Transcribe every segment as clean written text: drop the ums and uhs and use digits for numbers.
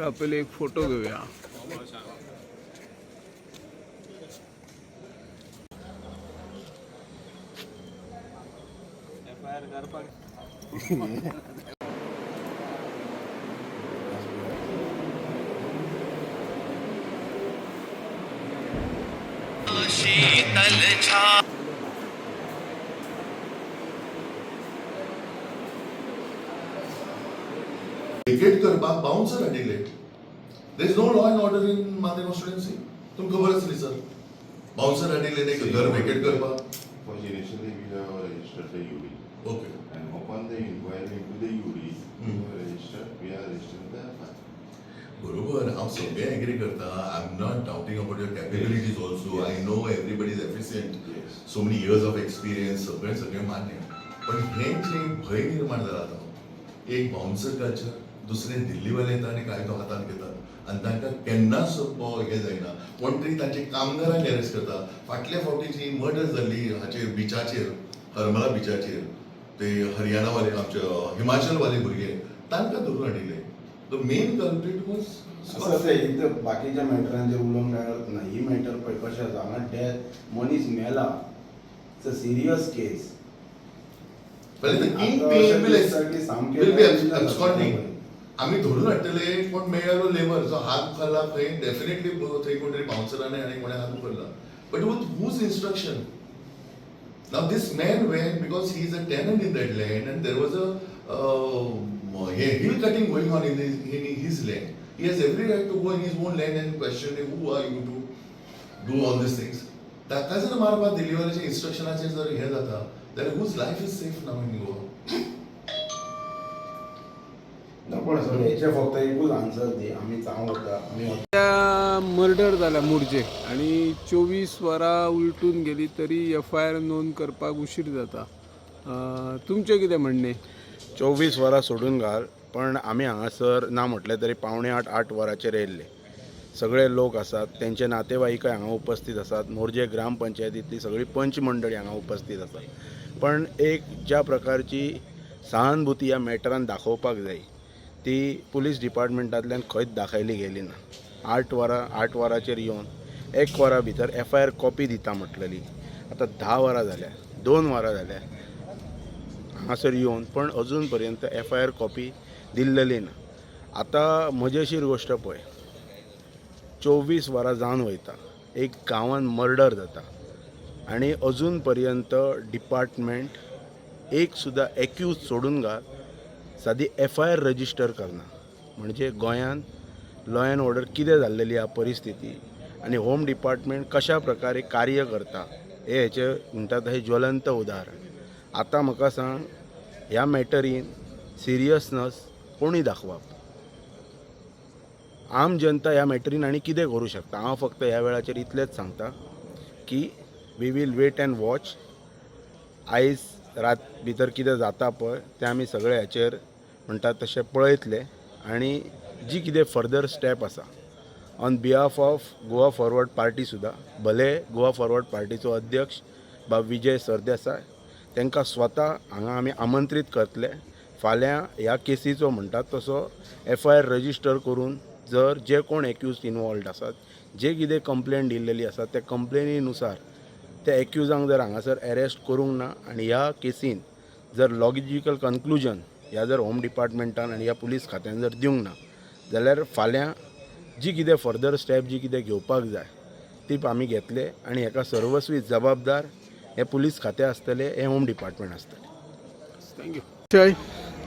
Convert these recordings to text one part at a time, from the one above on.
तर पयलीं एक फोटो घेवया. व्हेकेट करपाक बाउन्सर हाडिल्ले. There is no law and order in Mandrem constituency. तुमकां खबर आसली सर, बाउन्सर हाडिल्ले ते घर व्हेकेट करपाक. First, initially we have registered the UD, and upon the inquiry into the UD, we have registered, we are registering the FIR. बरोबर, हांव सगळें एग्री करता. I am not doubting about your capabilities also. I know everybody is efficient. So many years of experience, सगळें सगळें मान्य. पण हें जें भंय निर्माण जाला आतां, एक बाउन्सर कल्चर, दुसरें दिल्लीवाले येता आनी कायदो हातांत घेतात आनी तांकां केन्नाच हें जायना. कोण तरी तांचे कामगारांक अरेस्ट करता. फाटल्या फावटी जी मर्डर जाल्ली हाचेर बिचाचेर, हरमला बिचाचेर, ते हरियाणावाले, आमचे हिमाचलवाले भुरगे, तांकां धरून हाडिल्ले. The main culprit was असं आसा, इथं बाकीच्या मॅटरांचेर उलोवंक काय अर्थ ना. ही मॅटर पळय कशें आसा, हांगा डेथ, मनीस मेला, it's a serious case. But the king आता pin अशें will, दिसता की सामकें will be जाता. absconding. आमी धरून हाडटले कोण मेळ्ळो लेबर जो हात उखल्ला खंय, डेफिनेटली थंय कोण तरी बाउन्सराने आनी कोणें हात उखल्ला, but with whose instruction? Now this man went because he is a tenant in that land and there was a hill cutting going on in his land. He has every right to go in his own land and question, who are you to do all these things? ताका जर मारपाक दिल्लीवाल्याच्या इन्स्ट्रक्शनाचेर जर हें जाता जाल्यार whose life is safe now in Goa? ना, पण sir, हेचे फक्त एकूच आन्सर दी, आमी चांग वता, आमी वता. त्या मर्डर जाल्या मोरजे आनी 24 वरां उलटून गेली तरी एफआयआर नोंद करपाक उशीर जाता. तुमचें कितें म्हणणें? 24 वरां सोडून घाल, पण आमी हांगासर ना म्हटलें तरी 7:45, 8 वरांचेर येयल्ले. सगळे लोक आसात, तेंचे नातेवाईकय हांगा उपस्थित आसात. मोरजे ग्रामपंचायतींतली सगळी पंच मंडळी हांगा उपस्थित आसात. पण एक ज्या प्रकारची सहानुभूती ह्या मॅटरान दाखोवपाक जाय, ती पुलीस डिपार्टमेंटांतल्यान खंयच दाखयली गेली ना. 8 वरां, 8 वरांचेर येवन एक वरा भितर एफआयआर कॉपी दिता म्हटलेली. आतां 10 वरां जाल्या, 2 वरां जाल्या हांगासर येवन, पण अजून पर्यंत एफआयआर कॉपी दिल्लेली ना. आतां मजेशीर गोश्ट पळय, 24 वरां जावन वयता, एक गांवान मर्डर जाता आनी अजून पर्यंत डिपार्टमेंट एक सुद्दां एक्यूज सोडून घाल, सादी एफआयआर रजिस्टर करना. म्हणजे गोंयान लॉ एंड ऑर्डर कितें जाल्लेली आहा परिस्थिती आनी होम डिपार्टमेंट कशा प्रकारे कार्य करता हें हेचें म्हणटा तशें ज्वलंत उदाहरण. आतां म्हाका सांग, ह्या मॅटरीन सिरियसनस कोणी दाखोवप? आम जनता ह्या मॅटरीन आनी कितें करूं शकता? हांव फक्त ह्या वेळाचेर इतलेंच सांगता की we will wait and watch. आयज रात भितर कितें जाता पळय तें आमी सगळे हाचेर म्हणटात तशें पळयतले आनी जी कितें फर्दर स्टेप आसा, on behalf of Goa Forward Party सुद्दां, भले गोवा फॉरवर्ड पार्टीचो अध्यक्ष बाब विजय सरदेसाय तांकां स्वता हांगा आमी आमंत्रीत करतले. फाल्यां ह्या केसीचो म्हणटात तसो एफआयआर रजिस्टर करून जर जे कोण एक्यूज इनवॉल्ड आसात, जे कितें कंप्लेन दिल्लेली आसा, त्या कंप्लेनीनुसार त्या एक्युजांक जर हांगासर एरेस्ट करूंक ना आनी ह्या केसीन जर लॉजिकल कन्क्लुजन ह्या जर होम डिपार्टमेंटान आनी ह्या पुलीस खात्यान जर दिवंक ना जाल्यार फाल्यां जी कितें फर्दर स्टेप जी कितें घेवपाक जाय ती आमी घेतले आनी हेका सर्वस्वी जबाबदार हे पुलीस खातें आसतलें, हें होम डिपार्टमेंट आसतलें. Thank you जय.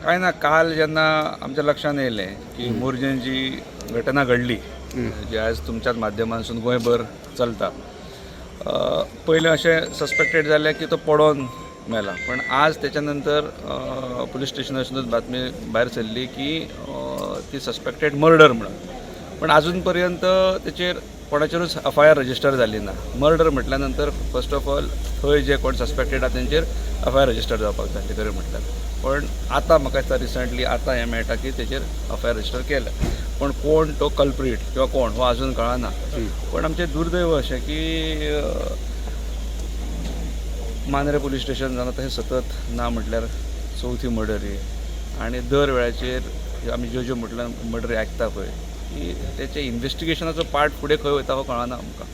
काय ना, काल जेन्ना आमच्या लक्षात येयलें की मोरजेन जी घटना घडली, जी आयज तुमच्याच माध्यमांसून गोंयभर चलता, पयलें अशें सस्पेक्टेड जालें की तो पडोन मेला, पण आज त्याच्या नंतर पुलीस स्टेशनासूनच बातमी भायर सरली की ती सस्पेक्टेड मर्डर म्हणून. पण अजून पर्यंत तेचेर कोणाचेरूच एफआयआर रजिस्टर जाली ना. मर्डर म्हटल्या नंतर फर्स्ट ऑफ ऑल थंय जे कोण सस्पेक्टेड आहा तेंचेर एफआयआर रजिस्टर जावपाक जाय खरें म्हटल्यार. पण आतां म्हाका दिसता रिसंटली आतां हें मेळटा की तेचेर एफआयआर रजिस्टर केल्या, पण कोण तो कल्प्रीट किंवा कोण हो अजून कळना. पण आमचें दुर्दैव अशें की मांद्रे पुलीस स्टेशन जावन आतां हें सतत ना म्हटल्यार चवथी मर्डर ही आनी दर वेळाचेर आमी ज्यो ज्यो म्हटल्यार मर्डरी आयकता पळय की तेचे इन्वेस्टिगेशनाचो पार्ट फुडें खंय वयता हो कळना आमकां.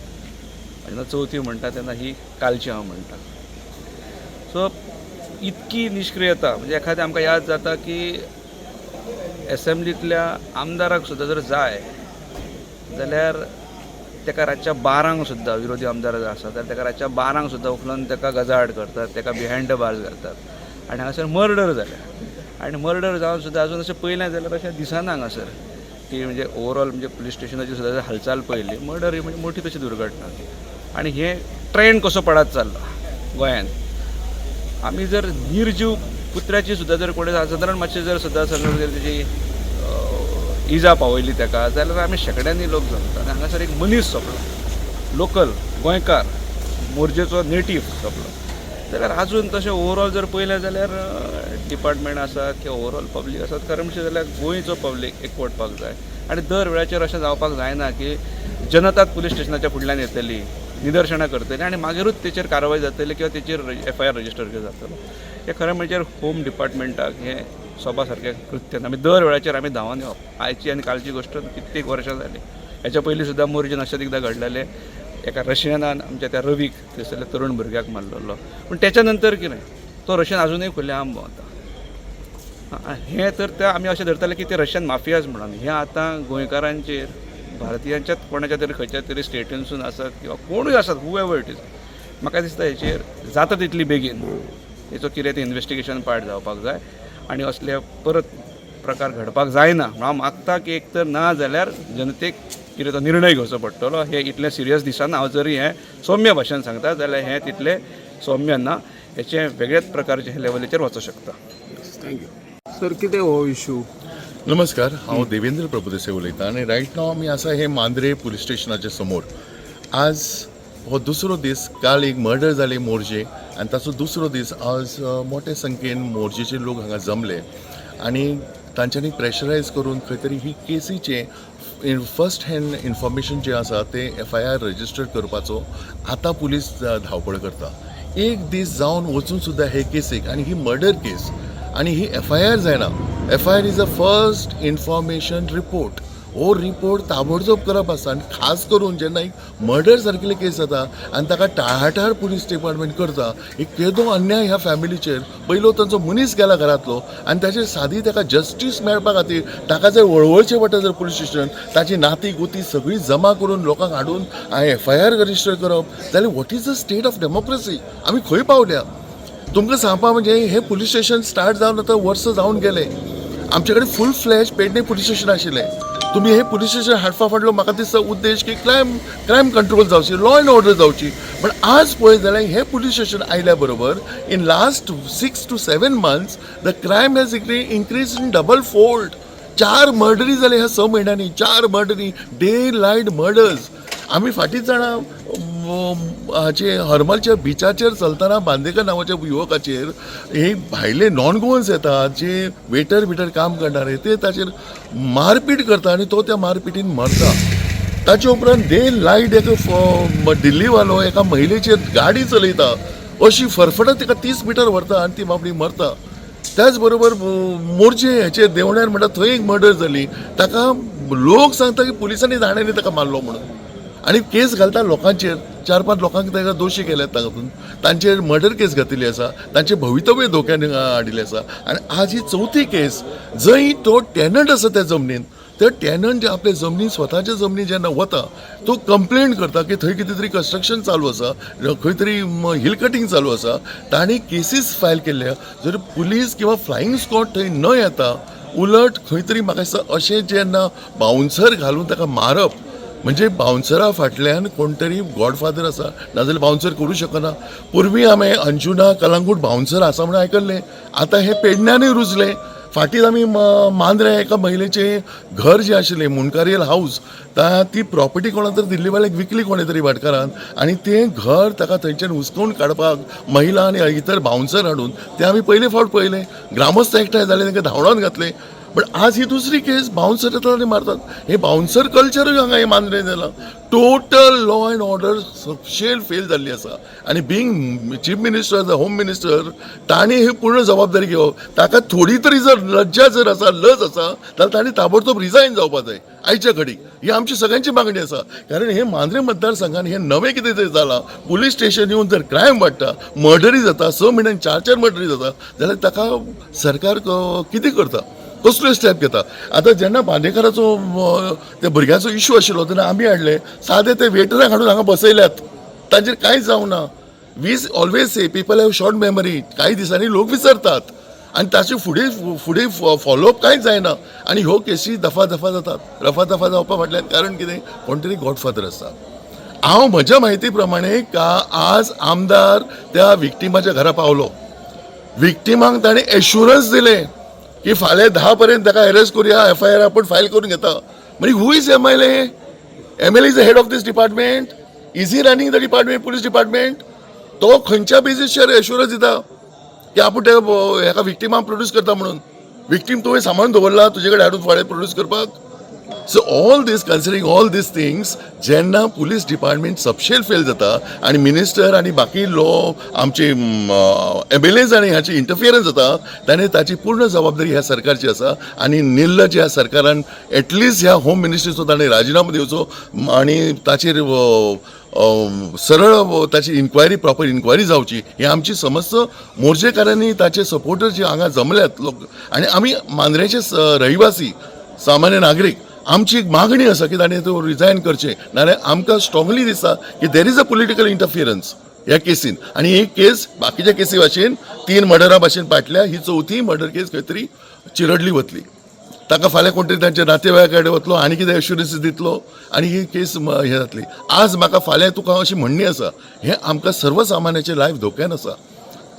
जेन्ना चवथी म्हणटा तेन्ना ही कालची हांव म्हणटा. सो इतकी निश्क्रियता म्हणजे एखादें आमकां याद जाता की एसेंब्लींतल्या आमदाराक सुद्दां जर जाय जाल्यार ताका रातच्या 12 सुद्दां, विरोधी आमदार जर आसा जाल्यार ताका रातच्या 12 सुद्दां उखलून ताका गजाआड करतात, ताका बिहायंड the bars घालतात. आनी हांगासर मर्डर जाल्या आनी मर्डर जावन सुद्दां अजून अशें पळयलें जाल्यार अशें दिसना हांगासर की म्हणजे ओवरऑल म्हणजे पुलीस स्टेशनाची सुद्दां जर हालचाल पळयली, मर्डर ही म्हणजे मोठी तशी दुर्घटना आनी हे ट्रेंड कसो पडत चल्ला गोंयांत. आमी जर निर्जीव कुत्र्याची सुद्दां जर कोणें सादारण मातशें जर सुद्दां समज जर तेजी इजा पावयली ताका जाल्यार आमी शेंकड्यांनी लोक जमता आनी हांगासर एक मनीस सोंपलो, लोकल गोंयकार, मोरजेचो नेटीव सोंपलो जाल्यार अजून तशें ओवरऑल जर पळयलें जाल्यार डिपार्टमेंट आसा किंवा ओवरऑल पब्लीक आसा. खरें म्हणचें जाल्यार गोंयचो पब्लीक एकवटपाक जाय आनी दर वेळाचेर अशें जावपाक जायना की जनताच पुलीस स्टेशनाच्या फुडल्यान येतली, निदर्शनां करतली आनी मागीरूच तेचेर कारवाय जातली किंवा तेचेर एफआयआर रजिस्टर जातलो. हें खरें म्हणल्यार होम डिपार्टमेंटाक हें सोबा सारकें कृत्य ना. आमी दर वेळाचेर आमी धांवन येवप, आयची आनी कालची गोश्ट, कित्येक वर्सां जालीं. हेच्या पयलीं सुद्दां मोरजेन अशेंच एकदां घडलेलें. एका रशियनान आमच्या त्या रवीक, थंयसरल्या तरुण भुरग्याक मारलेलो. पूण तेच्या नंतर कितें, तो रशियन आजुनूय खुलेआम भोंवता. हें तर ते आमी अशें धरताले की ते रशियन माफियाज म्हणून. हें आतां गोंयकारांचेर, भारतीयांच्याच कोणाच्या तरी खंयच्या तरी स्टेटीनसून आसत किंवा कोणूय आसत, हू एवर it is, म्हाका दिसता हेचेर जाता तितली बेगीन हेचो कितें तें इन्वेस्टिगेशन पार्ट जावपाक जाय आनी असले परत प्रकार घडपाक जायना म्हणून हांव मागता की एक तर ना जाल्यार जनतेक कितें तो निर्णय घेवचो पडटलो. हें इतलें सिरियस दिसना. हांव जरी हें सौम्य भाशेन सांगता जाल्यार हें तितलें सौम्य ना. हेचें वेगळेच प्रकारचे लेवलीचेर वचूंक शकता. Thank you sir. कितें हो इशू? नमस्कार, हांव देवेंद्र प्रभुदेसाय उलयतां आनी रायट नाव आमी आसा हे मांद्रे पुलीस स्टेशनाच्या समोर. आज हो दुसरो दीस. काल एक मर्डर जाली मोरजे आनी ताचो दुसरो दीस आज. मोठे संख्येन मोरजेचे लोक हांगा जमले आनी तांच्यांनी प्रेशरायज करून खंय तरी ही केसीचें फर्स्ट हँड इन्फॉर्मेशन जें आसा तें एफआयआर रजिस्टर करपाचो आतां पुलीस धांवपळ करता. एक दीस जावन वचून सुद्दां हे केसीक, आनी ही मर्डर केस आनी ही एफआयआर जायना. FIR is a first information report. हो रिपोर्ट ताबडतोब करप आसता आनी खास करून जेन्ना एक मर्डर सारकिल्ले केस जाता आनी ताका टाळाटाळ पुलीस डिपार्टमेंट करता, एक केदो अन्याय ह्या फॅमिलीचेर. पयलो तांचो मनीस गेला घरांतलो आनी ताचेर सादी ताका जस्टीस मेळपा खातीर ताका जर वळवळचें पडटा जर पुलीस स्टेशन, ताची नाती गोती सगळी जमा करून लोकांक हाडून एफआयआर रजिस्टर करप जाल्यार what is the state of democracy? आमी खंय पावल्या? तुमकां सांगपा म्हणजे हें पुलीस स्टेशन स्टार्ट जावन आतां वर्स जावन गेलें. आमचे कडेन फूल फ्लॅज पेडणे पुलीस स्टेशन आशिल्लें. तुमी हे पुलीस स्टेशन हाडपा फाटलो म्हाका दिसता उद्देश की क्रायम कंट्रोल जावची, लॉ एंड ऑर्डर जावची. पण आज पळयत जाल्यार हे पुलीस स्टेशन आयल्या बरोबर in last 6 to 7 months the crime has increase in double fold. चार मर्डरी जाले ह्या 6 म्हयन्यांनी, चार मर्डरी, डे लायट मर्डर्स. आमी फाटींच जाणा, हाचे हरमलच्या बिचाचेर चलतना बांदेकर नांवाच्या युवकाचेर हे भायले नॉन गोवन्स येतात, जे वेटर बिटर काम करणारे, ते ताचेर मारपीट करता आनी तो त्या मारपिटीन मरता. ताचे उपरांत डे लायट एका दिल्लीवालो एका महिलेचेर गाडी चलयता, अशी फरफटत तिका 30 मिटर व्हरता आनी ती बाबडी मरता. त्याच बरोबर मोरजे हेचेर देवण्यार म्हणटा थंय एक मर्डर जाली. ताका लोक सांगता की पुलिसांनी दांड्यांनी ताका मारलो म्हणून आनी केस घालता लोकांचेर. चार पांच लोकांक ताका दोशी केल्यात, तातूंत तांचेर मर्डर केस घातिल्ली आसा, तांचे भवितव्य धोक्यान हाडिल्लें आसा. आनी आज ही चवथी केस, जंय तो टेनंट आसा त्या जमनीन, त्या टेनंट आपल्या जमनीन, स्वताच्या जमनीन जेन्ना वता, तो कंप्लेन करता की थंय कितें तरी कन्स्ट्रक्शन चालू आसा, खंय तरी हिल कटींग चालू आसा. तांणी केसीस फायल केल्ले. जर पुलीस किंवा फ्लायींग स्क्वॉड थंय न येता, उलट खंय तरी म्हाका दिसता अशें जेन्ना बाउन्सर घालून ताका मारप म्हणजे बाउन्सरा फाटल्यान कोण तरी गॉडफादर आसा, नाजाल्यार बाउन्सर करूं शकना. पूर्वी आमी अंजुना, कलंगूट बाउन्सर आसा म्हणून आयकल्लें, आतां हें पेडण्यानूय रुजलें. फाटीं आमी मांद्रे एका महिलेचें घर जें आशिल्लें, मुंडकारियल हाऊस, ती प्रॉपर्टी कोणा तरी दिल्लीवाल्याक विकली कोणें तरी भाटकारान आनी तें घर ताका थंयच्यान हुसकोवन काडपाक महिला आनी इतर बाउन्सर हाडून ते आमी पयले फावट पळयलें. ग्रामस्थ एकठांय जाले, तांकां धांवडावन घातले. पण आज ही दुसरी केस, बाउन्सर येतात आनी मारतात. हे बाउन्सर कल्चरूय हांगा हे मांद्रे जालां. टोटल लॉ अँड ऑर्डर सपशेल फेल जाल्ली आसा. आनी being chief minister, the home minister, तांणी ही पूर्ण जबाबदारी घेवप. ताका थोडी तरी जर लज्जा जर आसा, लज आसा, जाल्यार तांणी ताबडतोब रिजायन जावपा जाय आयच्या घडीक. ही आमची सगळ्यांची मागणी आसा. कारण हे मांद्रे मतदारसंघान हे नवें कितें तरी जालां. पुलीस स्टेशन येवन जर क्रायम वाडटा, मर्डरी जाता, 6 म्हयन्यान चार चार मर्डरी जाता, जाल्यार ताका सरकार कितें करता, कसल्यो स्टेप घेता? आतां जेन्ना बांदेकाराचो त्या भुरग्याचो इशू आशिल्लो तेन्ना आमी हाडले सादे ते वेटराक हाडून हांगा बसयल्यात, तांचेर कांयच जावना. We always say people have short memory. कांय दिसांनी लोक विसरतात आनी ताचे फुडें फुडें फॉलोअप कांयच जायना आनी ह्यो केसी दफा दफा जातात. रफा दफा जावपा फाटल्यान कारण कितें? कोण तरी गॉडफादर आसता. हांव म्हज्या म्हायती प्रमाणे का आज आमदार त्या विक्टिमाच्या घरा पावलो. विक्टिमाक ताणें एश्युरन्स दिलें की फाल्यां 10 पर्यंत ताका अरेस्ट करुया, एफआयआर आपूण फायल करून घेता. म्हणजे who is MLA? MLA is the head of this department. Is he running the department, police department? तो खंयच्या बेजीसचेर एश्युरन्स दिता की आपूण त्या हेका विक्टिमाक प्रोड्यूस करता म्हणून? विक्टीम तुवें सांबाळून दवरला तुजे कडेन हाडून फाल्यां प्रोड्यूस करपाक? So all this, considering all these things, जेन्ना पुलीस डिपार्टमेंट सपशेल फेल जाता आनी मिनिस्टर आनी बाकी लॉ आमचे एमएलएज आनी हाची इंटरफियरन्स जाता, ताणें ताची पूर्ण जबाबदारी ह्या सरकारची आसा. आनी निर्लज ह्या सरकारान एटलिस्ट ह्या होम मिनिस्ट्रीचो ताणें राजिनामो दिवचो आनी ताचेर अ, अ, सरळ ताची इन्क्वायरी, प्रॉपर इन्क्वायरी जावची, ही आमची समस्त मोर्चेकारांनी, ताचे सपोर्टर जे हांगा जमल्यात लोक आनी आमी मांद्रेचे रहिवासी, सामान्य नागरीक, आमची एक मागणी आसा की ताणें तो रिजायन करचें. नाजाल्यार आमकां स्ट्रॉंगली दिसता की there is a political interference ह्या केसीन आनी ही केस बाकीच्या केसी भाशेन, तीन मर्डरा भाशेन फाटल्या ही चवथी मर्डर केस खंय तरी चिरडली वतली. ताका फाल्यां कोण तरी तांच्या नातेवाईका कडेन वतलो आनी कितें एश्युरन्सीस दितलो आनी ही केस हें जातली. आज म्हाका फाल्यां तुका अशी म्हणणी आसा. हें आमकां सर्वसामान्याचें लायफ धोक्यान आसा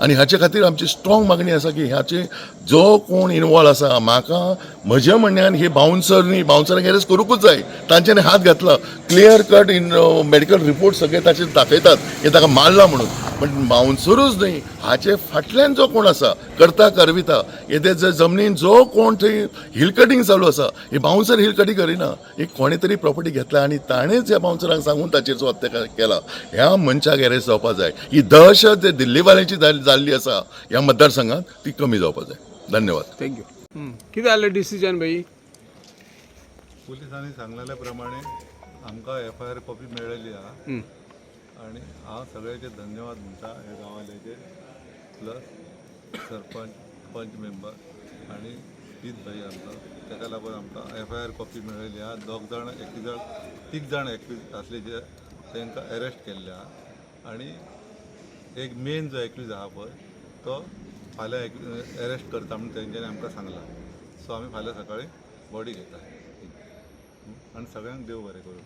आनी हाचे खातीर आमची स्ट्रॉंग मागणी आसा की हाचे जो कोण इनवॉल्व आसा, म्हाका म्हज्या म्हणण्यान हे बाउन्सर न्ही, बाउन्सरांक अरेस्ट करूंकूच जाय. तांच्यांनी हात घातला, clear cut in medical report सगळे ताचेर दाखयतात की ताका मारला म्हणून. पण बाउन्सरूच न्ही, हाचे फाटल्यान जो कोण आसा करता करविता, येते जर जमनीन जो कोण थंय हिल कटींग चालू आसा, ही बाउन्सर हिल कटींग करिना. एक कोणें तरी प्रॉपर्टी घेतला आनी ताणेंच ह्या बाउन्सराक सांगून ताचेर जो हत्या केला, ह्या मनशाक अरेस्ट जावपा जाय. ही दहशत जे दिल्लीवाल्यांची जाल्ली आसा ह्या मतदारसंघात, ती कमी जावपा जाय. धन्यवाद. Thank you. कितें जालें डिसिजन भाई? पुलिसांनी सांगलेल्या प्रमाणे आमकां एफआयआर कॉपी मेळ्ळेली आहा आनी हांव सगळ्याचे धन्यवाद म्हणटा, ह्या गांवाल्याचे, प्लस सरपंच, पंच मेंबर आनी जीत भाई आमचो. ताका लागून आमकां एफआयआर कॉपी मेळ्ळेली आहा. दोग जाण एक्युज, तीग जाण एक्युज आसले जे, तांकां अरेस्ट केल्ले आहा आनी एक मेन जो एक्युज आहा पळय, तो फाल्यां अरेस्ट करता म्हणून तेंच्यांनी आमकां सांगलां. सो आमी फाल्यां सकाळीं बॉडी घेता आनी सगळ्यांक देव बरें करूं.